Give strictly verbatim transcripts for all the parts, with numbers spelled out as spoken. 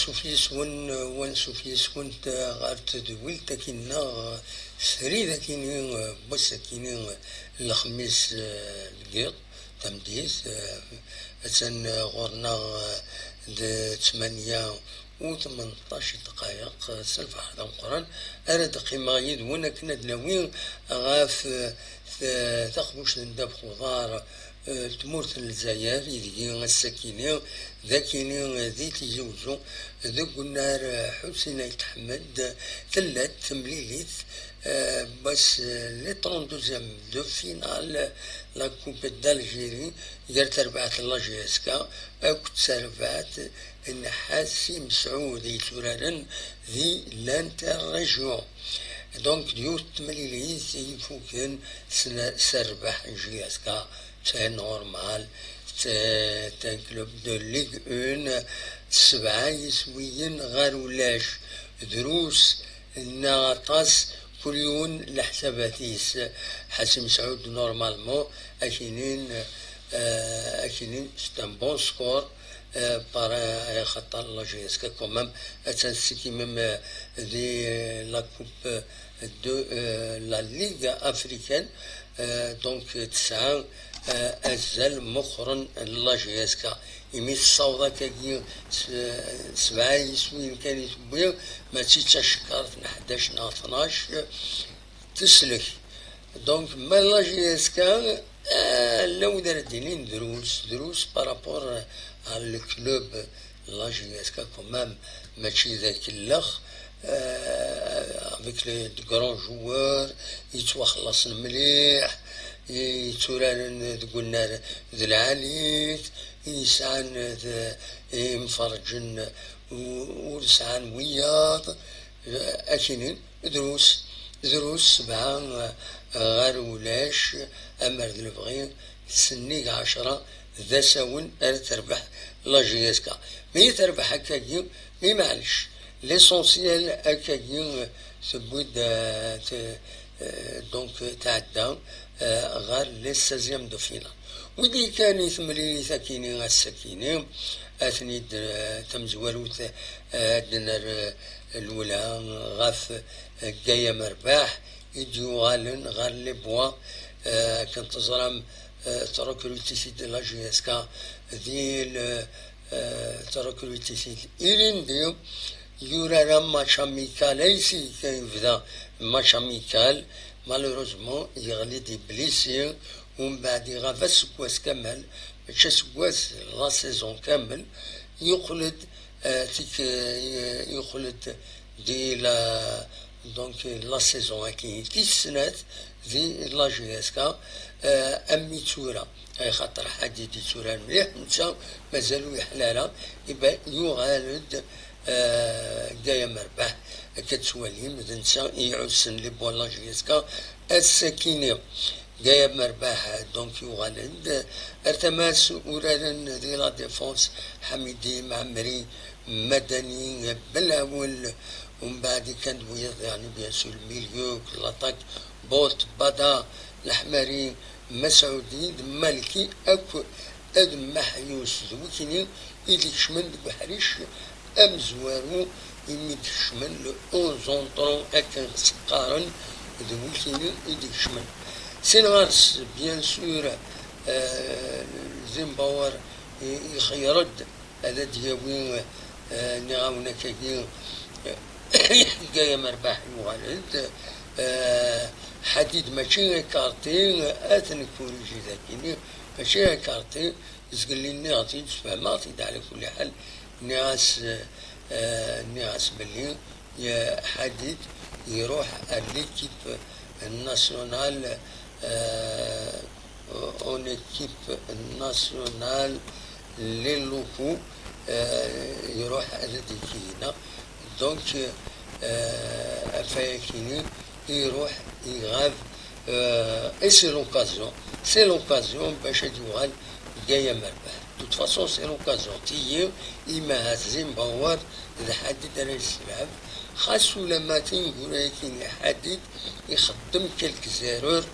Ansuf yes-wen, wa ansuf yes-went ɣer tedwilt akkin-nneɣ srid akkin-i n wass akkin-i n lexmis deg yiḍ tameddit. Attan ɣur-neɣ d ttmanya u tmenṭac dqayeq s lferḥ d ameqqran ara d-qqimeɣ yid-wen akken ad d-nawi ɣef taqbuct n ddabex uḍar tmurt n Lezzayer, ideg ass-akini d akini di Tizi Uzzu, deg unnar Ḥusin Ayt Ḥmed, tella-d temlilit n wass, le trente-deuxième de finale la Coupe d'Algérie, gar terbaɛt n la J S K akked terbaɛt n Ḥasi Mesɛud yetturaren di l'Interrégion. Donc, d yiwet n temlilit i ifuken s rrbeḥ n J S K. C'est normal. C'est un club de Ligue un. Sebɛa yiswiyen ɣer ulac. Drus neɣ aṭas, kul yiwen leḥsabat-is. Ḥasi Mesɛud, normalement, akinin, euh, akinin, c'est un bon score, euh, par, euh, axaṭer la J S K quand même, attan tessikimem, euh, di la Coupe de, euh, la Ligue africaine, euh, donc, tesɛa, euh, azal meqqren n la J S K. Imi tessaweḍ akkagi s-, sebɛa yiswiyen kan i tewwi, mačči d tacekkart n ḥdac neɣ tnac, teslek. Donc, ma la J S K, euh, llan wid ara d-inin drus, drus par rapport à le club, la J S K quand même, mačči d akellex, euh, avec les, de grands joueurs, yettwaxellaṣen mliḥ, yetturaren deg unnar d lɛali, yesɛan d imferrǧen u-, ur sɛan wiyaḍ, akinin, drus, drus, sebɛa, eh, ɣer ulac, amer d lebɣi, sennig ɛecra d asawen ara terbeḥ la J S K. Mi terbeḥ akkagi, mi maɛlec, l'essentiel akkagi, eh, tewwi-d, eh, te-, eh, donc, tɛedda, eh, ɣer les seizièmes de finale. Wid kan i temlilit akini ass-akini, atni-d, eh, tamezwarut, eh, ad d-nerr, eh, lwelha ɣef, eh, Gaya Merbaḥ i d-yuɣalen ɣer les Bois, eh, akken teẓram, eh, trekrutit-id la J S K di le, eh, trekrutit-id ilindi, yurar match amical, aysi kan yebda match amical, malheureusement yeɣli-d iblisi, umbeɛd iɣab aseggas kamel, mačči aseggas, la saison kamel, yuqel-d, eh, tik-, eh, yuqel-d di la, donc, la saison-agi tis snat di la J S K, eh, am mi tura, axaṭer Ḥadid yetturar mliḥ, netta mazal ur yeḥla ara, iban yuɣal-d, eh, Gaya Merbaḥ, akka tettwalim, d netta i iɛussen les Bois la J S K ass-akini. Gaya Merbaḥ, donc, yuɣal-d. Ar tama-s uraren di la défense, Ḥamidi, Mɛemmri, Madani, Belawel, umbeɛd kan d wiyaḍ, yeɛni, bien sûr, le milieu, l'attaque, Bolt, Bada, Leḥmari, Masɛudi, d Malki, akk ad Maḥyus, d wikini i d-ikecmen deg uḥric amezwaru, imi d-kecmen le onze entrant akken s-qqaren, d wikini i d-ikecmen. Sin ɣer-s, bien sûr, euh, Zimbabwe i-, ixeyyer-d ad d-yawi, euh, nniɣ-awen akkagi, euh, Gaya Merbaḥ yuɣal-d, euh, Ḥadid mačči écarté, ad t-nkuriji dagini, mačči écarté, zgelli nniɣ-t-id, sfehmeɣ-t-id, ɛla kulli ḥal, nniɣ-as, eh, nniɣ-as belli, eh, Ḥadid iruḥ ar l'équipe nationale, eh, en équipe nationale, les locaux, eh, iruḥ ad d-ikeyna. Donc, eh, afayakini iruḥ, iɣab, euh, et c'est l'occasion, c'est l'occasion bac ad yuɣal Gaya Merbaḥ. De toute façon, c'est l'occasion. Tigi, imaha Zimbabwe d Ḥadid ara yesselɛeb, xas ulamma tineggura-agi n Ḥadid ixeddem quelques erreurs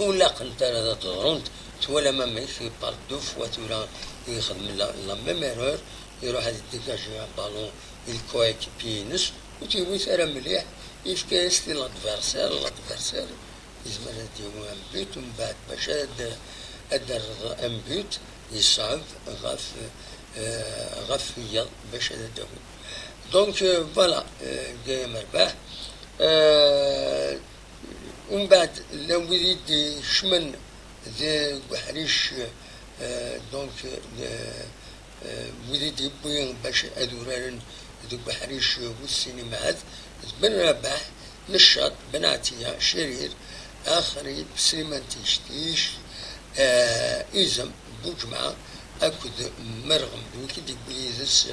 ur laqent ara ad ḍrunt. Twalam amek, par deux fois tura i ixeddem la, la même erreur. iruḥ ad idégagé un ballon i le coéquipier-ines, ur t-yewwit ara mliḥ, yefka-yas-t i l'adversaire, l'adversaire yezmer ad d-yawi un but, umbeɛd bac ad, ad d-terreḍ un but, yesɛeb ɣef, eh, ɣef wiyaḍ bac ad d-tawi. Donc, euh, voilà, euh, deg-a merbeḥ. Euh, Umbeɛd, llan wid i d-ikecmen deg uḥric, euh, donc, euh, wid i d-yewwi bac ad uraren deg uḥric wis sin, imɛad d Ben Rabaḥ, Neccaṭ, Ben Ɛtiya, Cirir, Axrib, Sliman Tictic, euh, Izem, Buǧemɛa akked Merɣem, d wid i d-yewwi yid-s,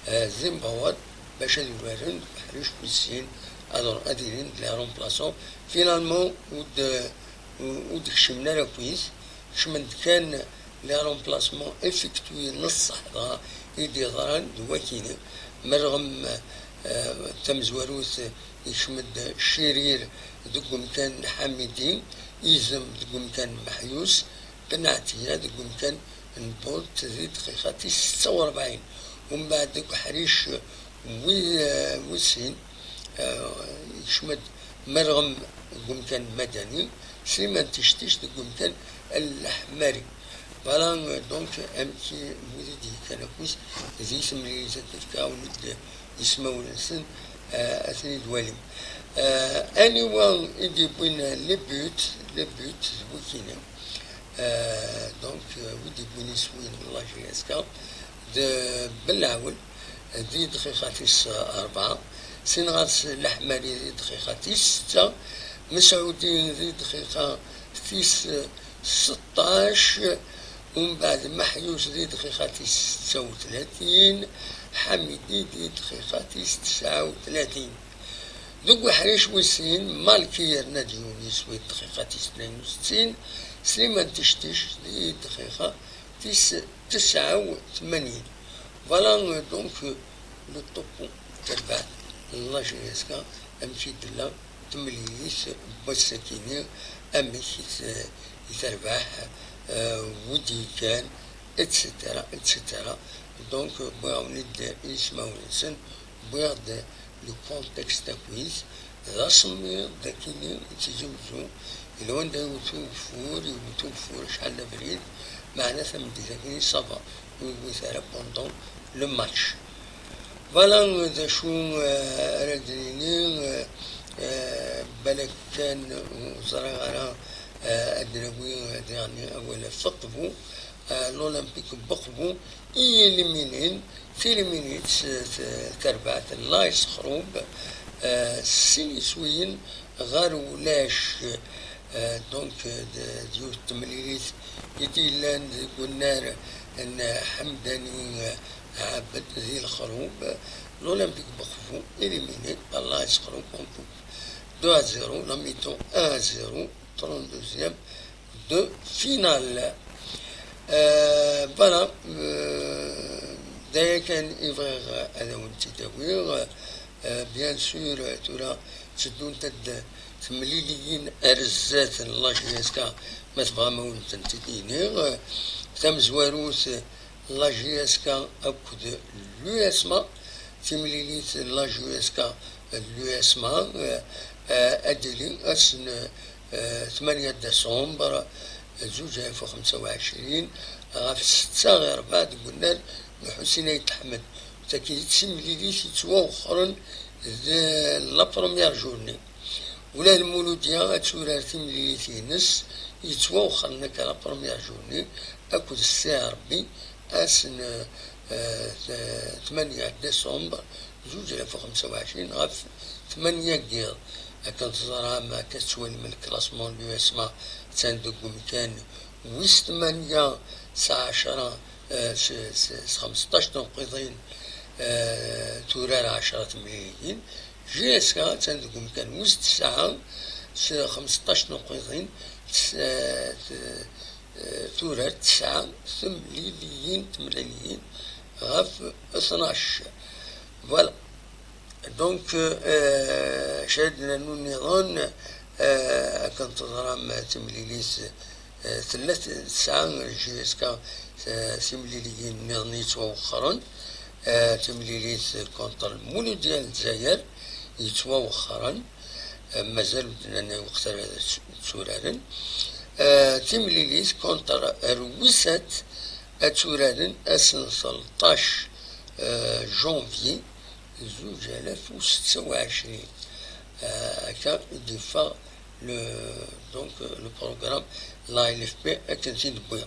euh, Zimbawer, bac ad uraren deg uḥric wis sin, ad, ad ilin d les remplaçants. Finalement, ur d-, ur d-kcimen ara akkit, kecmen-d kan les remplacements effectués n ṣṣeḥ, dɣa i d-yeḍran d wakini. Merɣem, eh, tamezwarut, yekcem-d Cirir deg umkan n Ḥamidi, Izem deg umkan n Meḥyus, Ben Ɛtiya deg umkan n Bult di dqiqa tis setta u rebɛin. Umbeɛd deg uḥric wi-, eh, wis sin, eh, yekcem-d Merɣem deg umkan n Madani, Sliman Tictic deg umkan n Leḥmari. Voilà, eh, donc, amek i, wid i d-yekkan akkit di temlilit-agi, fk-awen-d ismawen-nsen, eh, ad ten-id-walim. Eh, aniwa i d-yewwin les buts, les buts d wikini? Eh, donc, eh, wi d-yewwin iswi n la J S K d Belɛawel di dqiqa tis rebɛa, sin ɣer-s Leḥmari di dqiqa tis setta, Mesɛudi di dqiqa tis seṭṭac, umbeɛd Meḥyus di dqiqa tis setta u tlatin, Ḥamidi di dqiqa tis tesɛa u tlatin. Deg uḥric wis sin, Malki yerna-d yiwen yiswi dqiqa tis tnayen u settin, Sliman Tictic di dqiqa tis tesɛa u tmanyin. Voilà, euh, donc, euh, le topo n terbaɛt n la J S K, amek i d-tella temlilit n wass-akini, amek i t-, i terbeḥ, euh, wi d-yekkan, et cetera, et cetera. Donc, euh, wwiɣ-awen-id ismawen-nsen, wwiɣ-d le contexte akkit, d asemmiḍ d akini i tt-izewzu, yella wanda yewwet ugeffur, yewwet ugeffur acḥal d abrid, meɛna tameddit akini ça va, ur yewwit ara pendant le match. Voilà d acu, euh, ara d-nini, euh, euh, balak kan ur ẓriɣ ara, euh, ad d-nawi, euh, diɣen awal ɣef Uqbu, euh, l'Olympique n Uqbu i yéliminin, tilimini s, s, terbaɛt n l'A S Xrub, euh, s sin iswiyen ɣer ulac, euh, donc, euh, d, d yiwet n temlilit i d-yellan deg unnar n Ḥemdani, euh, Ɛabed di Lexrub, l'Olympique n Uqbu éliminé par l'A S Xrub en coupe. Deux à zéro, la mi-temps un à zéro, trente-deuxième de finale. Euh, voilà, euh, d aya kan i bɣiɣ ad awen-tt-id-awiɣ. Euh, bien sûr, tura tteddunt-d temliliyin ar zdat n la J S K, ma tebɣam ad awen-tent-id-iniɣ. Tamezwarut, la J S K akked l'U S M A, timlilit n la J S K d l'U S M A, euh, euh, ad d-tili ass n, euh, tmanya décembre, zuǧ alaf u xemsa u ɛecrin, ɣef setta ɣer rebɛa deg unnar n Lḥusin Ayt Ḥmed. Tagi d timlilit yettwawexxren d la première journée. Ula d Muludya ad turar timlilit-ines yettwawexxren akka la première journée akked C R B ass n, eh, t-, tmanya décembre zuǧ alaf u xemsa u ɛecrin ɣef tmanya n yiḍ. Akken teẓram, akka tettwalim le classement n l'U S M A, attan deg umkan wis tmanya s ɛecra, eh, s, s, s xmesṭac tunqiḍin, eh, turar ɛecra temliliyin. J S K attan deg umkan wis tesɛa s xmesṭac tunqiḍin, s, eh, t-, eh, turar tesɛa temliliyin, temliliyin ɣef tnac. Voilà. Donc, euh, acu ad d-nernu nniḍen, euh, akken teẓram, timlilit, euh, tella t-, tesɛa J S K, euh, timliliyin nniḍen yettwawexxren. Eh, timlilit contre Lmuludya n Lezzayer yettwawexxren, eh, mazal ur d-nnan lweqt ara tturaren. Eh, timlilit contre Rwisat ad tturaren ass n tleṭṭac, eh, janvier zuǧ alaf u setta u ɛecrin. Eh, akka i d-yeffeɣ le, donc, le programme n la L F P akken t-id-wwiɣ.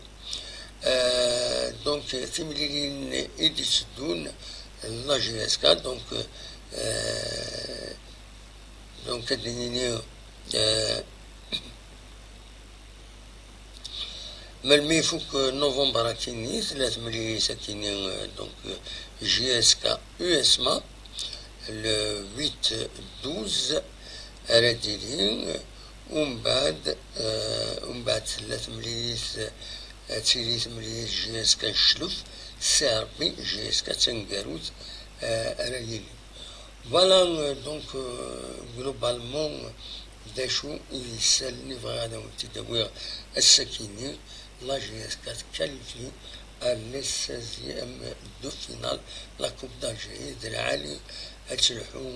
Euh, donc, timlilin i d-itteddun, la J S K, donc, euh, donc, ad d-nini, euh, melmi ifuk novembre akini, tella temlilit akini, euh, donc, euh, J S K U S M A, le huit douze ara d-ilin, umbeɛd, euh, umbeɛd tella temlilit, euh, ad tili temlilit J S K Ccluf, Ssi Ṛebbi, J S K taneggarut, euh, ara yilin. Voilà, euh, donc, euh, globalement, d acu i d isalen i bɣiɣ ad awen-t-id-awiɣ ass-akini. La J S K tqualifie à les seizièmes de finale la Coupe d'Algérie, d lɛali ad telḥu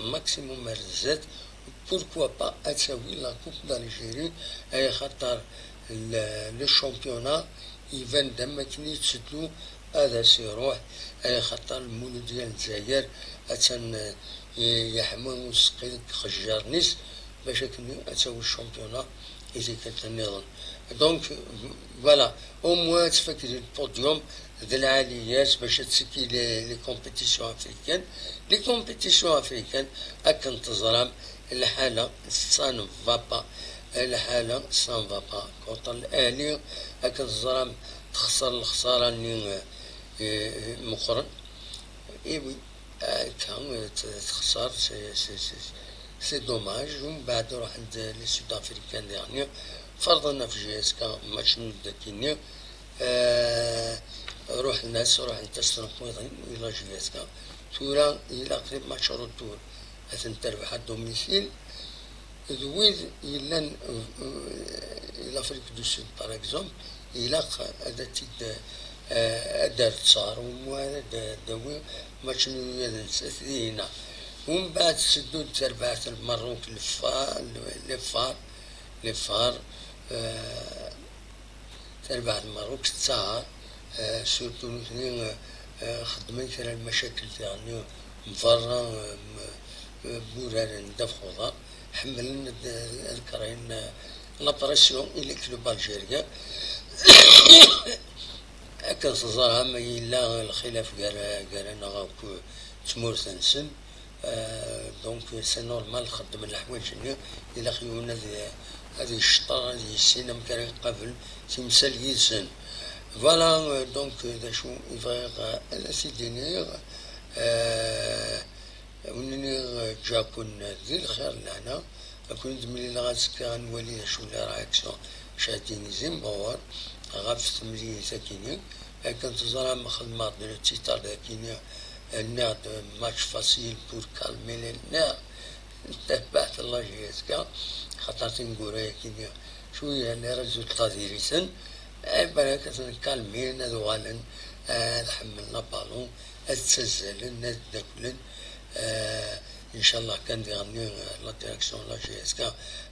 maximum ar zdat, pourquoi pas ad tawi la Coupe d'Algérie, ay xaṭer le, le championnat iban-d am akken yetteddu ad as-iruḥ, ay xaṭer Lmuludya n Lezzayer attan, eh, yeḥma useqqi deg ixejjaren-is bac akken ad tawi championnat i tikkelt nniḍen. Donc, voilà, au moins ad tfak di le podium d lɛali-yas bac ad tekki les, les compétitions africaines. Les compétitions africaines, akken teẓram, lḥala, ça ne va pas. Lḥala, ça ne va pas. Contre Al Ahli, akken teẓram, texṣer lexṣara-nni, eh, eh, meqqren. Et oui, akka, eh, t-, texṣer, c'est, c'est, c'est, c'est dommage. Umbeɛd ruḥen-d les Sud-Africains diɣen, ferḍen ɣef J S K match nul dakini. Eh, ruḥen-as, ruḥent-as tneqqiḍin i la J S K. Tura ilaq les matchs retour ad ten-terbeḥ à domicile. D wid yellan, euh, l'Afrique du Sud, par exemple, ilaq ad t-id, eh, ad d-terr ttṣar, au moins ad d-, ad d-tawi match nul ad nettat dinna. Umbeɛd tetteddu-d terbaɛt n Lmerruk, lefar, lefar, lefar, eh, tarbaɛt n Merruk tettaɛer, eh, surtout nutni, eh, eh, xeddmen kra n lmacakel diɣen n berra, eh, m-, eh, n wurar n ddabex uḍar, ḥemmlen ad, ad kerhen, eh, la pression i les clubs algériens. Akken teẓram, yella lxilaf gar, gar-aneɣ akk tmurt-nsen. Euh, donc, c'est normal, xeddmen leḥwayeǧ-nni, ilaq yiwen ad, ad yecṭer, ad yissin amek ara iqabel timsal yid-sen. Voilà, euh, donc, d acu i bɣiɣ, euh, ad as-id-iniɣ, euh, ad wen-iniɣ, euh, ǧǧa-ken di lxir, lehna, ad ken-id-mlileɣ azekka, ad nwali d acu la réaction Chadini Zimbabwe ɣef temlilit-agi-nni. Akken teẓram, xedmeɣ-d le titre dagi-nni, nniɣ-d match facile pour calmer les nerfs. Tabaɛt n la J S K, xaṭer tineggura-agi-nni cwiya les résultats diri-ten, eh, balak ad ten-calmin, ad uɣalen, eh, ad ḥemmlen la ballon, ad ttazzalen, ad ddaklen. Eh, incallah kan diɣenni, eh, la direction n la J S K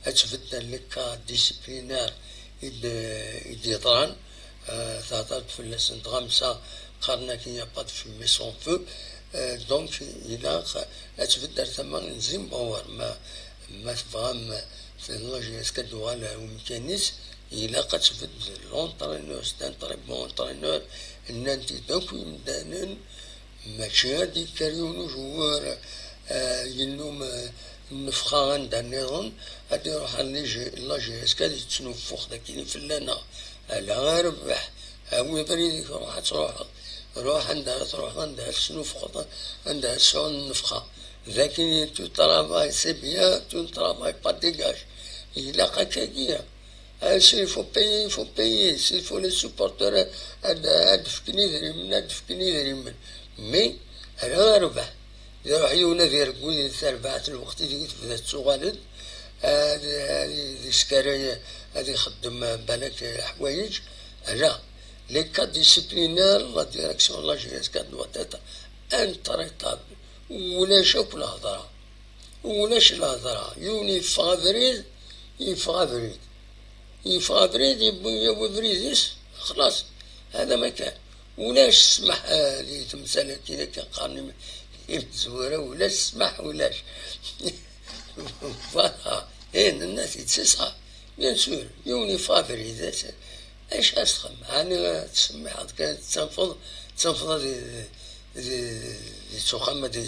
ad tbeddel les cas disciplinaires i d-, i d-yeḍran. Eh, tehder-d fell-asen tɣamsa, qqaren akken y a pas de fumée sans feu. Eh, donc, ilaq ad tbeddel tama n Zimbabwe. Ma, ma tebɣam la J S K ad d-tuɣal ar umkan-is, ilaq ad tbeddel l'entraîneur. C'est un très bon entraîneur. Nnan-t-id akk yimdanen. Mačči ad d-yekker yiwen ujewwer, eh, yennum, eh, nnefxa anda nniḍen, ad d-iruḥ ar la J-, la J S K ad yettnuffux d akken i fell-aneɣ. Ala a rrbeḥ, awi abrid-ik, ruḥ ad truḥeḍ. Ruḥ anda ara truḥeḍ, anda ara tesnuffxeḍ, anda ara tesɛuḍ nnefxa. D akken tu travailles, c'est bien, tu ne travailles pas, dégage. Ilaq akkagi. Ah, s'il faut payer, il faut payer. S'il faut les supporters ad, ad, ad d-fken idrimen, ad d-fken idrimen. Mais, ala a rrbeḥ. Iruḥ yiwen ad ireggu di terbaɛt, lweqt ideg tebda tettuɣal-d, ad, ad iskaray, ad ixeddem, eh, balak, eh, ḥwayeǧ. Ala. Les cas disciplinaires, la direction de la J S K doit être intraitable. Ulac akk lehḍra. Ulac lehḍra. Yiwen yeffeɣ abrid, yeffeɣ abrid. Yeffeɣ abrid, yewwi, yewwi abrid-is, xlaṣ. Hada ma kan. Ulac ssmaḥ, eh, di temsal-agi akken qqaren im-, imezwura, ulac ssmaḥ, ulac. Voilà. Eh, nenna-t-id, c'est ça. Bien sûr, yiwen yeffeɣ abrid, acu ara s-txemmem? Ɛni tettsemmiḥeḍ kan, tettanfeḍ, tettanfeḍ di, di, di ttuxxama, di,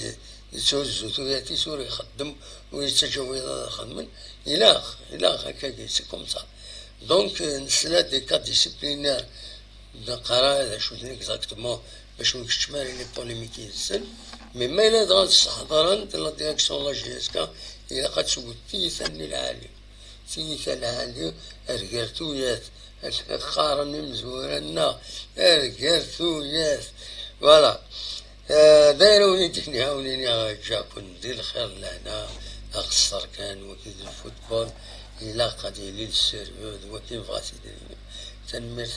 di tuzzu tuyat-is, ur ixeddem, ur yettaǧǧa wiyaḍ ad xedmen? Ilaq, ilaq, akkagi, c'est comme ça. Donc, euh, nesla des cas disciplinaires, neqra d acu-ten exactement, bac ur nkeččem ara les polémiques yid-sen. Mais ma yella dɣa tesseḥḍarem la direction n la J S K, ilaq ad tewwet tiyita-nni lɛali. Tiyita lɛali, ar gar tuyat, qqaren imezwura-nneɣ, ar gar tuyat. Voilà. Eh, d ayen ara wen-d-iniɣ, ad wen-iniɣ ǧǧaken di lxir, lehna, aqeṣṣer kan, wagi d lfutbol, ilaq ad yili le sérieux, d wakken bɣa s idrimen. Tanemmirt